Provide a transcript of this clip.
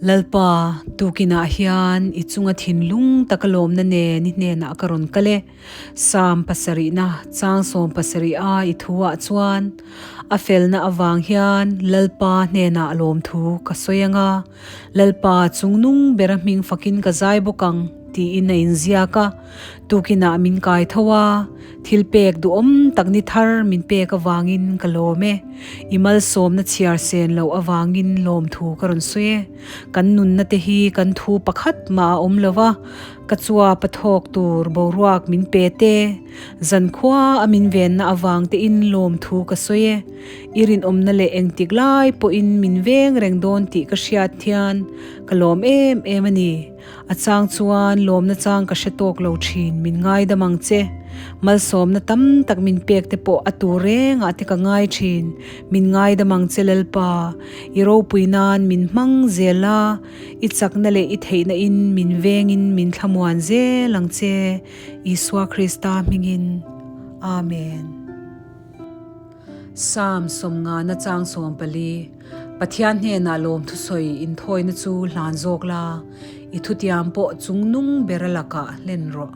Lalpa, tukinah hian i chunga thinlung taka lawmna nen i hnenah ka rawn kal e. Psalm pasarihna chang 70 a i thuah chuan, A felna avang hian Lalpa hnenah lawmthu ka sawi ang a, Lalpa chungnung bera hming fakin ka zai bawk ang, tiin a inziak a. Tukinah min kai tho a, thil pek duhawm tak ni thar min pek avangin ka lawm e. I malsawmna chhiar sen loh avangin lawmthu ka rawn sawi e. Kan nunna te hi kan thu pakhat mah a awm lo va, ka chuap a thawk tur boruak min pe te, zankhua a min venna avang tein lawmthu ka sawi e. I rinawmna leh engtik lai pawhin min veng reng dawn tih ka hriat hian ka lawm em em a ni. A chang chuan lawmna chang ka hre tawk lo thin, min ngaidam ang che. Malsawmna tam tak min pek te pawh a tur rengah te ka ngai thin, min ngaidam ang che Lalpa. I ropui nan min hmang zel a, i chakna leh i theihna in min vengin min thlamuan zel ang che, Isua Krista hmingin. Amen. Psalm 50 chang 14, Pathian hnenah lawmthusawi inthawina chu hlan zawk la, i thutiam pawh chungnung ber a lakah hlen rawh.